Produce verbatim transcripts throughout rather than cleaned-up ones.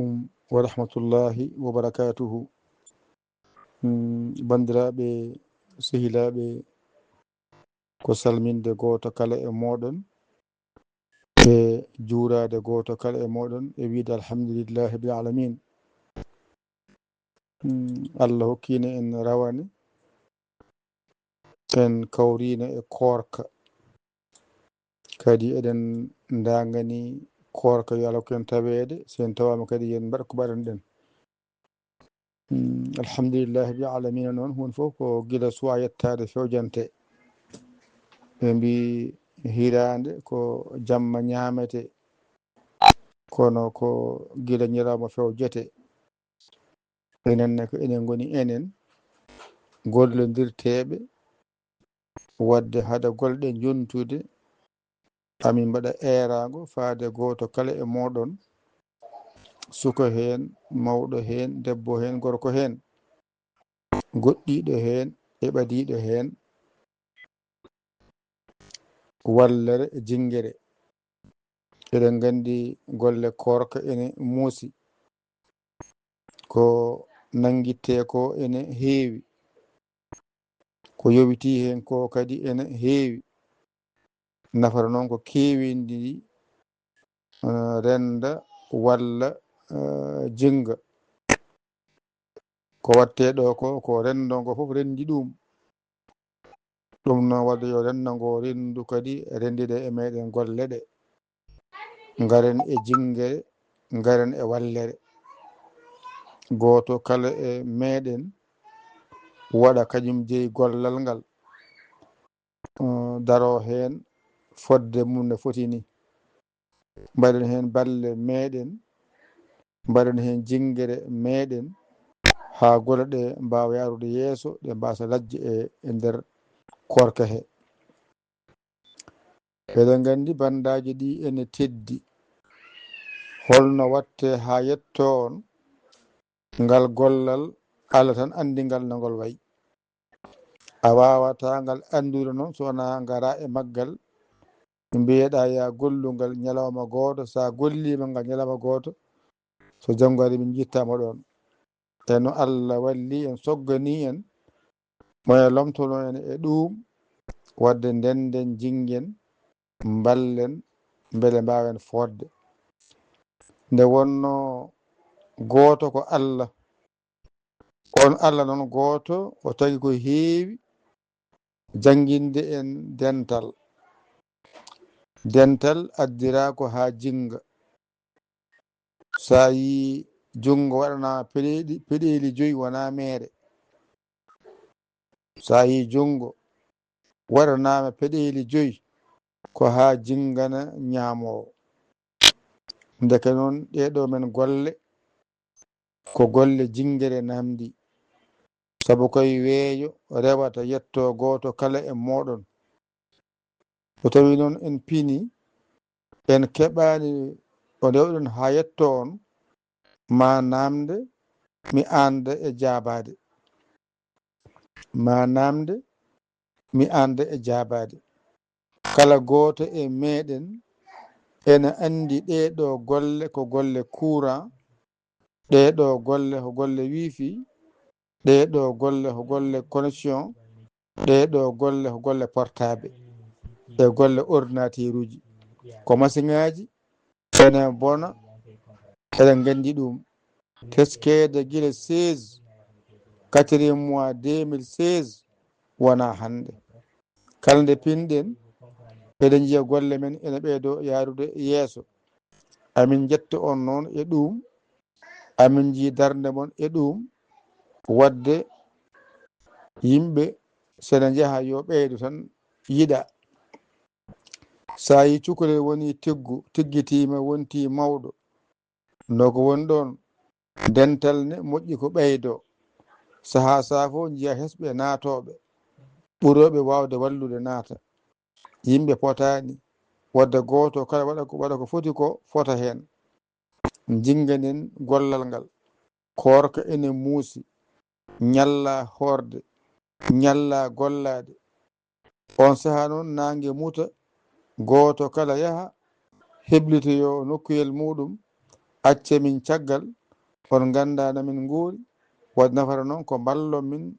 Wa rahmatullahi wa barakatuhu. Mm, banndiraaɓe, sehilaaɓe, ko salminde gooto kala e mooɗon, e juuraade gooto kala e mooɗon, e wiide alhamdulillahi rabbil alamin. Mm, Allah hokkiino en rawane, en kawriino e koorka. Kadi eɗen ndaangani koorka yo Allah hokku en taweede, so en tawaama kadi yen mbaɗ ko mbaɗanɗen. Mm, alhamdulillahi rabbil alamina noon, huun fof ko gila suwa yettaade fewjante. Ɓe mbi hiraande ko jamma ñaamete, kono ko gila ñalawma fewjete. Enen ne ko enen ngoni enen gollondirteeɓe, wadde hada golɗe jontude, amin mbaɗa eeraango faade gooto kala e mooɗon, suko heen, mawɗo heen, debbo heen, gorko heen, goɗɗiiɗo heen, e ɓadiiɗo heen, wallere e jinngere. Eɗen nganndi golle koorka ene muusi. Ko nanngittee ko ene heewi. Ko yowitii heen ko kadi ene heewi. Nafata noon ko keeweendi ndi, eh, rennda walla, eh, jinnga. Ko waɗtee ɗo ko, ko renndo ngo fof renndi ɗum. Ɗum noon waɗde yo renndo ngo renndu kadi renndida e meɗen golle ɗe. Ngaren e jinngere, ngaren e wallere. Gooto kala e meɗen waɗa kañum jeyi gollal ngal, eh, daro heen fodde mum no foti ni. Mbaɗen heen balle meɗen, mbaɗen heen jinngere meɗen, haa golle ɗe mbaawa yaarude yeeso, ɗe mbaasa lajje e, e nder koorka he. Eɗen nganndi banndaaji ɗi ene teddi. Holno waɗtee haa yettoon ngal gollal, Allah tan anndi ngal no ngol wayi. A waawataa ngal anndude noon so wonaa ngaraa e maggal, mbiyeɗaa yaa gollu ngal ñalawma gooto, so a golliima ngal ñalawma gooto, so janngo ari min njittaama ɗoon. E no Allah walli en, sogganii en, mo e lomtono en e ɗuum, waɗde ndennden, jinngen, mballen, mbele mbaawen fodde. Nde wonnoo gooto ko Allah, on Allah noon gooto, o tagi ko heewi jannginde en dental. Dental addiraa ko haa jinnga. So a yii junngo waɗanaama peɗeeli, peɗeeli joyi, wonaa meere. So a yii junngo waɗanaama peɗeeli joyi, ko haa jinngana ñaamoowo. Ndeke noon, ɗee ɗoo men golle, ko golle jinngere namndi. Sabu koye weeyo rewata yettoo gooto kala e mooɗon. So tawii noon en pinii, en keɓaani o ndewɗen haa yettoo on, maa naamnde, mi aanda e jaabaade. Maa naamnde, mi aanda e jaabaade. Kala gooto e meɗen ene anndi ɗee ɗoo golle ko golle courant, ɗee ɗoo golle ko golle wifi, ɗee ɗoo golle ko golle connexion, ɗee ɗoo golle ko golle portable e golle ordinateur uji. Ko masiŋaaji ene bona, eɗen nganndi ɗum. Teskeede gila seize, quatrième mois deux mille seize, wonaa hannde. Kala nde pinɗen, eɗen njiya golle men ene ɓeydoo yaarude yeeso. Amin njetta on noon e ɗum, amin njii darnde mon e ɗum, waɗde yimɓe so ene njaha yo ɓeydo tan yiɗa. So a yii cukalel woni tiggu, tiggitiima, wonti mawɗo, no ko woni ɗoon, dental ne moƴƴi ko ɓeydo. Sahaa sahaa fof njiya hesɓe naatooɓe, ɓurooɓe waawde wallude naata. Yimɓe potaani, waɗde gooto kala waɗa ko, waɗa ko foti ko fota heen. Njinganen gollal ngal. Koorka ene muusi, ñalla hoorde, ñalla gollaade. On sahaa noon, naange muta, gooto kala yaha heblitoyoo nokkuyel muuɗum, Acce min caggal, on nganndaa no min nguuri, waɗi nafata noon ko mballon min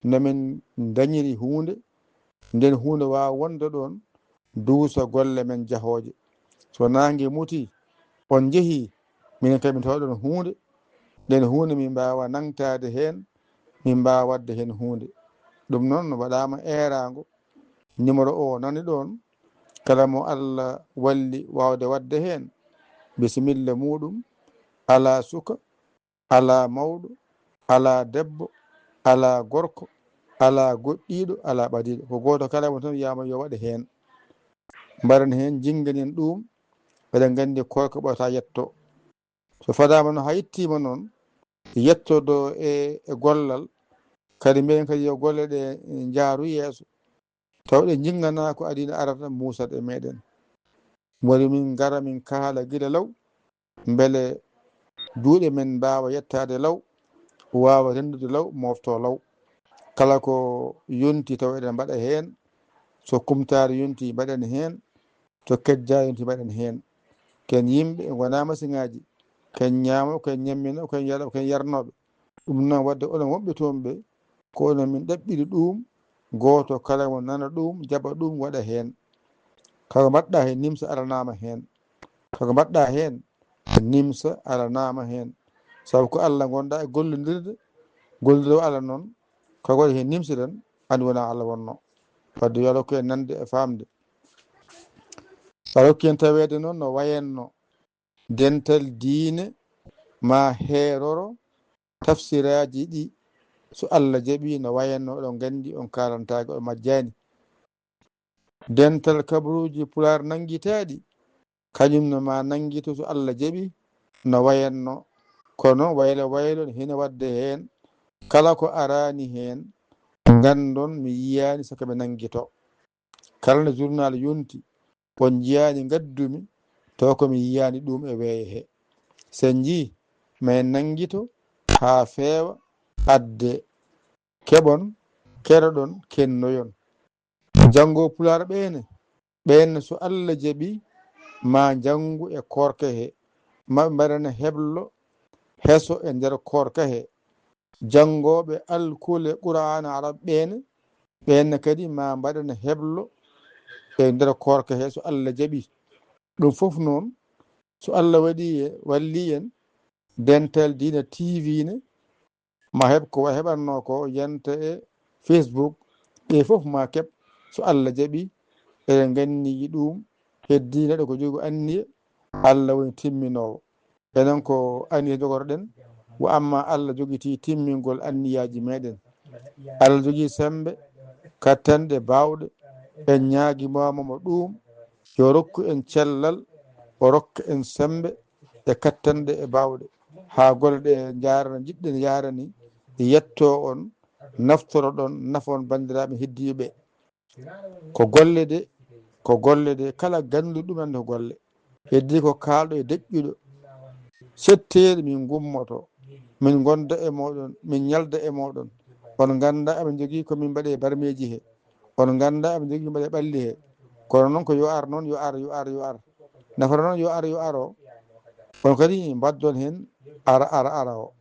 no min ndañiri huunde, nden huunde waawa wonde ɗoon, duusa golle men jahooje. So naange mutii, on njehii, minen kadi min tawa ɗoon huunde, nden huunde min mbaawa nangtaade heen, min mbaawa waɗde heen huunde. Ɗum noon waɗaama eeraango. Numéro o nani ɗoon, kala mo Allah walli waawde waɗde heen, bisimilla muuɗum, alaa suka, alaa mawɗo, alaa debbo, alaa gorko, alaa goɗɗiiɗo, alaa ɓadiiɗo. Ko gooto kala mo tan wiyaama yo waɗe heen. Mbaɗen heen, njinnganen ɗum, eɗen nganndi koorka ɓurata yetto. So fadaama no haa yettiima noon, yettodo e, e gollal, kadi mbiyen kadi yo golle ɗe njaaru yeeso. Taw ɗe njinngana ko adii no arata muusat e meɗen. Woni min ngara min kaala gila law, mbele juuɗe men mbaawa yettaade law, waawa renndude law, moofto law. Kala ko yonti taw eɗen mbaɗa heen, so kumtaare yonti mbaɗen heen, to kejja yonti mbaɗen heen. Ken yimɓe, en ngonaa masiŋaaji. Ken ñaamo, ken ñammino, ken yara, ken yarnooɓe. Ɗum noon waɗde onon wonɓe toon ɓe, ko onon min ɗaɓɓiri ɗum, gooto kala mo nana ɗum, jaɓa ɗum, waɗa heen. Kala ko mbaɗɗa heen, nimsa alanaama heen. Kala ko mbaɗɗa heen, nimsa alanaama heen. Sabu ko Allah ngonɗa e gollondirde, gollondirde o Allah noon, ko waɗi heen nimsiɗen, anndi wonaa Allah wonno. Wadde yo Allah hokku en nande e faamde. Allah hokku en taweede noon no wayanno dental diine ma heeroro tafsiraaji ɗi, so Allah jaɓi, no wayanno oɗon nganndi on kaalantaake o majjaani. Dental kabaruuji Pulaar nanngitaaɗi, kañum no ma nanngito so Allah jaɓi, no wayanno. Kono waylo waylo hina waɗde heen, kala ko araani heen, nganndon mi yiyaani saka ɓe nanngito. Kala nde journal yonti, on njiyaani ngaddumi, taw ko mi yiyaani ɗum e weeye he. So en njii, ma en nanngito haa feewa, adde keɓon, keɗoɗon, kennoyon. Janngo Pulaar ɓeene, ɓeen so Allah jaɓi, ma njanngu e koorka he, ma ɓe mbaɗana heblo heso e nder koorka he. Janngooɓe alkule Qur'aana Arab ɓeen, ɓeen kadi ma mbaɗana heblo e nder koorka he so Allah jaɓi. Ɗum fof noon, so Allah waɗi e walli en, Dental Diina T V ne, ma heɓ ko wa-, heɓatnoo ko yanta e Facebook, ɗe fof ma keɓ so Allah jaɓi. Eɗen nganndi ɗum, heddii neɗɗo ko jogi anniya, Allah woni timminoowo. Enen ko anniya jogorɗen, wa amma Allah jogitii timmingol anniyaaji meɗen. Allah jogii semmbe, kattanɗe, baawɗe. En ñaagimaama mo ɗum, yo rokku en cellal, o rokka en semmbe e kattanɗe e baawɗe, haa golle ɗe njaarana, njiɗɗen yahrani, yettoo on, naftoroɗon, nafon banndiraaɓe heddiiɓe. Ko golle de, ko golle de, kala gannduɗo ɗum annda ko golle. Heddii ko kaalɗo e deƴƴuɗo. Setteeri min ngummoto, min ngonda e mooɗon, min ñalda e mooɗon. On ngannda amin njogii ko min mbaɗe barmeeji he. On ngannda amin njogii ko min mbaɗe ɓalli he. Kono noon ko yo ar noon, yo ar, yo ar, yo ar. Nafata noon yo ar, yo ar o. On kadi mbaddon heen ara, ara, ara o.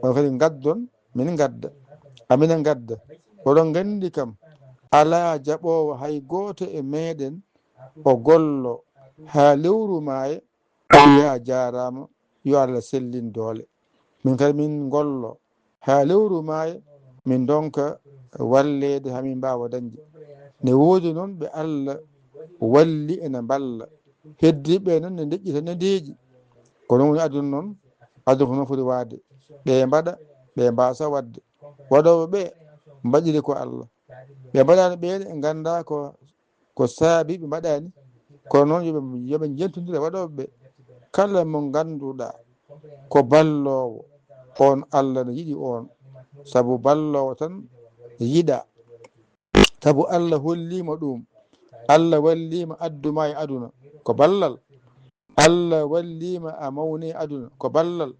On kadi ngaddon, min ngadda. Amina ngadda. Oɗon nganndi kam, alaa jaɓoowo hay gooto e meɗen o gollo haa lewru maaya, o wiya jaaraama, yo Allah sellin doole. Min kadi min ngollo haa lewru maaya, min ndonka walleede haa min mbaawa dañde. Ne woodi noon ɓe Allah walli ene mballa. Heddiiɓe noon ne ndeƴƴita, ne ndeeƴi. Ko noon woni aduna noon, aduna ko noon foti waade. Ɓe mbaɗa, ɓe mbaasa waɗde. Waɗooɓe ɓe mbaɗiri ko Allah. Ɓe mbaɗaani ɓe ne nganndaa ko, ko saabi ɓe mbaɗaani. Kono noon yo ɓe, yo ɓe njentondir e waɗooɓe ɓe. Kala mo ngannduɗaa ko balloowo, on Allah no yiɗi on. Sabu balloowo tan yiɗa. Sabu Allah holliima ɗum. Allah walliima addumaa e aduna. Ko ballal. Allah walliima a mawni e aduna. Ko ballal.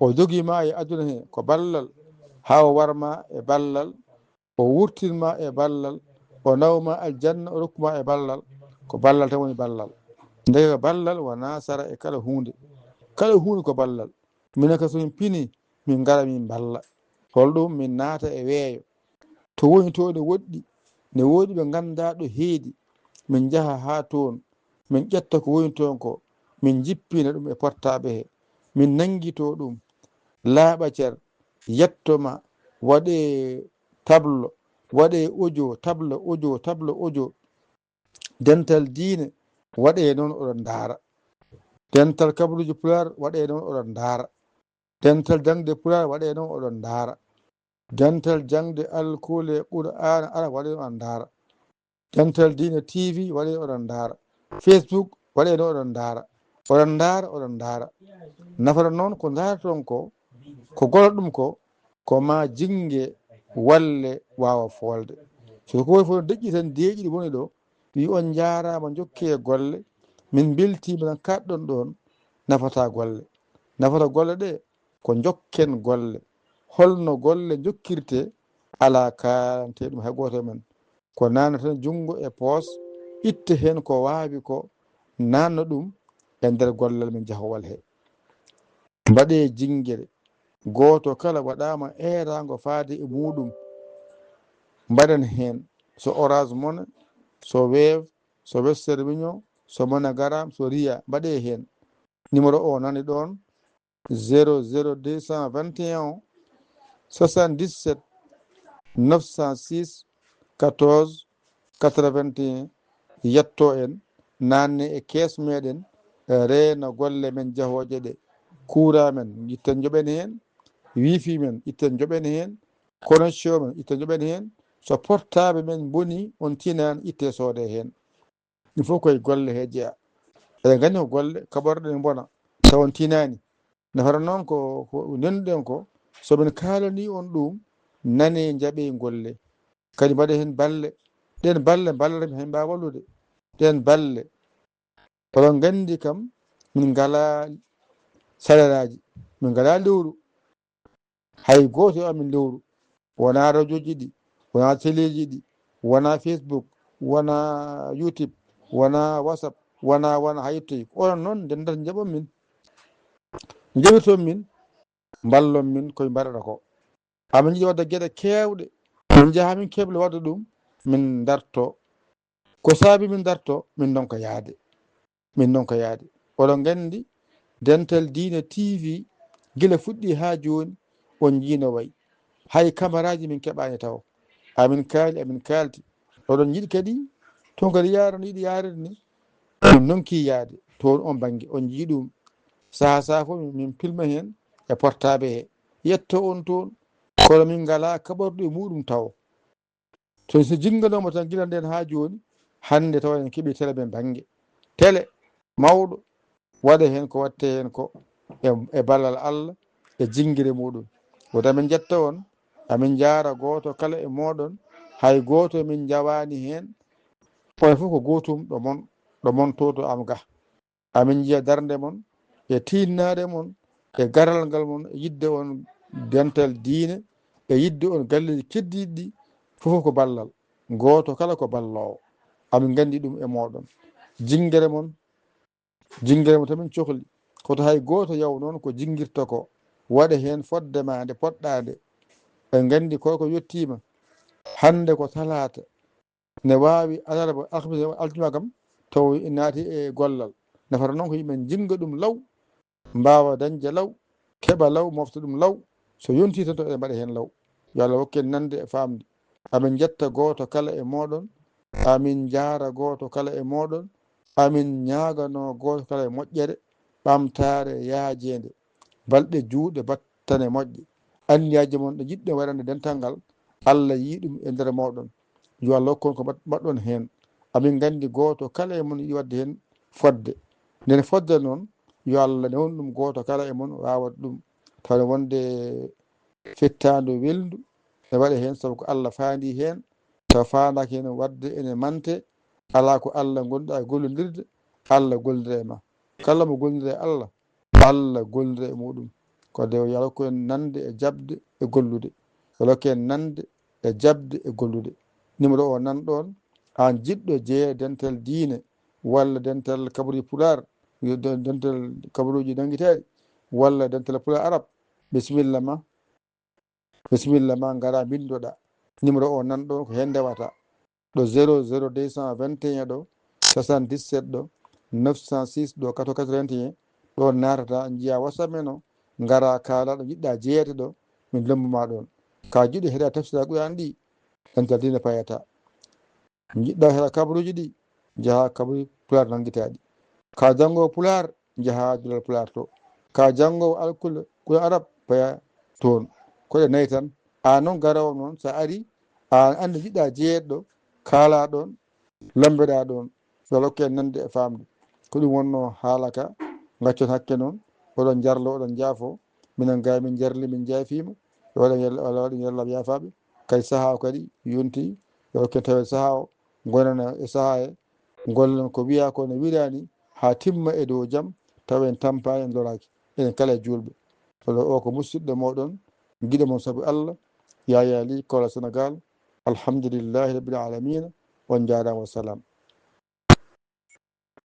O jogiima e aduna he. Ko ballal. Haa o warma e ballal. O wurtinma e ballal. O nawma aljanna, o rokkuma e ballal. Ko ballal tan woni ballal. Ndeke ballal wonaa sara e kala huunde. Kala huunde ko ballal. Minen ka so min pini, min ngara min mballa. Holɗum? Min naata e weeyo. To woni to ne woɗɗi, ne woodi ɓe nganndaa ɗo heedi. Min njaha haa toon, min ƴetta ko woni toon ko, min njippina ɗum e portaaɓe he. Min nanngito ɗum, laaɓa cer, yetto ma, waɗee tablo, waɗee audio, tablo audio, tablo audio. Dental diine, waɗee noon oɗon ndaara. Dental kabaruuji Pulaar, waɗee noon oɗon ndaara. Dental jaŋde Pulaar, waɗee noon oɗon ndaara. Dental jaŋde alkuule Qur'aana Arab, waɗee noon oɗon ndaara. Dental diine T V, waɗee oɗon ndaara. Facebook, waɗee noon oɗon ndaara. Oɗon ndaara, oɗon ndaara. Nafata noon ko ndaaraton ko, ko gollata ɗum ko, ko ma jinnge walle waawa foolde. So ko woy fof deƴƴi tan deeƴi ɗi woni ɗo, wi on njaaraama, njokkee golle. Min mbeltiima tan kaɗɗon ɗoon nafata golle. Nafata golle ɗe ko njokken golle. Holno golle njokkirtee? Alaa kaalantee ɗum hay gooto e men. Ko naatna tan junngo e poos, itta heen ko waawi ko, naatna ɗum e nder gollal men jahowal he. Mbaɗee jinngere, gooto kala waɗaama eeraango faade e muuɗum. Mbaɗen heen, so Orange Money, so Wave, so Western Union, so MoneyGram, so Ria, mbaɗee heen. Numéro o nani ɗoon, zéro zéro deux cent vingt et un soixante-dix-sept neuf cent six quatorze quatre-vingt-un. Yetto en, naatne e kees meɗen, reena golle men jahooje ɗe. Courant men, itten njoɓen heen. Wifi men, itten njoɓen heen. Connexion men, itten njoɓen heen. So portable men boni, on tinan, itte soode heen. Ɗum fof koye golle he jeyaa. Eɗen nganndi ko golle kaɓorɗe ne mbona, taw on tinaani. Nafata noon ko, ko ndenduɗen ko, so min kaalanii on ɗum, nanee, njaɓee, ngolle. Kadi mbaɗee heen balle. Ɗeen balle mballata min, heen mbaawa wallude. Ɗeen balle. Oɗon nganndi kam, min ngalaa saleraaji, min ngalaa lewru. Hay gooto e amin lewru. Wonaa rajooji ɗi, wonaa teleeji ɗi, wonaa Facebook, wonaa YouTube, wonaa WhatsApp, wonaa, wonaa hay yettoyi. Onon noon, ndendata njaɓon min. Njaɓirton min, mballon min ko min mbaɗata ko. Amin njiɗi waɗde geɗe keewɗe. Min njaha, min kebla waɗde ɗum, min ndarto. Ko saabi min ndarto, min ndonka yahde. Min ndonka yahde. Oɗon nganndi, Dental Diine T V, gila fuɗɗi haa jooni, on njiino wayi. Hay kamaraaji min keɓaani taw. Amin kaali, amin kaalti. Oɗon njiɗi kadi, toon kadi yaara no yiɗi yaarde ni. Min ndonki yahde toon on bannge, on njii ɗum. Sahaa sahaa fof min, min pilma heen e portable he. Yetto on toon, kono min ngalaa kaɓorɗo e muuɗum taw. To so jinnganooma tan gila ndeen haa jooni, hannde tawa en keɓii tele men bannge. Tele mawɗo, waɗee heen ko waɗtee heen ko e, e ballal Allah e jinngere muuɗum. Wota amin njetta on, amin njaara gooto kala e mooɗon, hay gooto min njawaani heen. Onon fof ko gootum ɗo mon, ɗo mon to, to am ga. Amin njiya darnde mon e tiinnaade mon e garal ngal mon e yiɗde on dental diine e yiɗde on galleeji keddiiɗi ɗi, fof ko ballal. Gooto kala ko balloowo. Amin nganndi ɗum e mooɗon. Jinngere mon, jinngere mon tamin cohli. Koto hay gooto yaw noon ko jinngirta ko, waɗa heen fodde ma nde poɗɗaa nde. En nganndi ko ko yettiima. Hannde ko talaata. Ne waawi alarba, alhamis, aljuma kam, taw ina naati e gollal. Nafata noon ko yimɓe njinnga ɗum law, mbaawa dañde law, keɓa law, mofta ɗum law. So yontii tan, taw eɗen mbaɗa heen law. Yo Allah hokku en nande e faamde. Amin njetta gooto kala e mooɗon, amin njaara gooto kala e mooɗon, amin ñaaganoo gooto kala e moƴƴere, ɓamtaare, yaajeende, balɗe, juuɗe, battane moƴƴe. Anniyaaji mon ɗe njiɗɗon waɗande dental ngal, Allah yii ɗum e nder mooɗon. Yo Allah hokku on ko mbaɗ-, mbaɗɗon heen. Amin nganndi gooto kala e mon yiɗi waɗde heen fodde. Nden fodde noon, yo Allah newnu ɗum gooto kala e mon waawa ɗum. Tawa wonde fettaandu welndu ne waɗa heen, sabu ko Allah faandii heen. Tawa faandaaki heen waɗde ene mante, alaa ko Allah ngonɗaa e gollondirde, Allah gollondira e ma. Kala mo gollondira e Allah, Allah gollondira e muuɗum. Ko de yo Allah hokku en nande e jaɓde e gollude. Yo Allah hokku en nande e jaɓde e gollude. Numéro o nan ɗoon, aan jiɗɗo jeye dental diine walla dental kabri pulaar, dental kabaruuji nanngiteeɗi, walla dental pulaar arab, bisimilla ma. Bisimilla ma, ngara mbinndoɗa. Numéro o nan ɗo ko heen ndewata. Ɗo zéro zéro deux cent vingt et un ɗo, soixante-dix-sept ɗo, neuf cent six ɗo, quatre-vingt-un ɗo naatata, njiya WhatsApp men o, ngara kaala ɗo njiɗɗa jeyeede ɗo, min lombu ma ɗon. Ka jiɗɗo heɗa tafsira Qur'an ɗi, dental diine payata. Njiɗɗa heɗa kabaruuji ɗi, njaha kabaruuji pulaar nanngitaaɗi. Ka janngoowo pulaar, njaha duɗal pulaar to. Ka janngoowo alkule, kule arab, paya toon. Ko ɗe nayi tan. Aan noon garoowo noon, so a ari, aan anndi njiɗɗa jeyeede ɗo, kaala ɗoon, lombeɗa ɗoon. Yo Allah hokku en nande e faamde. Ko ɗum wonnoo haala ka, ngaccon hakke noon. Oɗon njarlo, oɗon njaafo. Minen gaa min njarli, min njaafiima. Yo waɗan yalla, Allah waɗan yalla yaafaaɓe. Kadi sahaa o kadi yonti. Yo hokken taweede sahaa o. Ngonana e sahaa he. Ngollen ko wiyaa ko no wiiraani haa timma e dow jam. Tawa en tampaani, en loraaki. Enen kala e juulɓe. Walla o ko musidɗo mooɗon. Giɗo mon sabu Allah. Yaya Ly, Kaolack, Sénégal. Alhamdulillahi Rabbil Alamina. On njaaraama, wa salaam.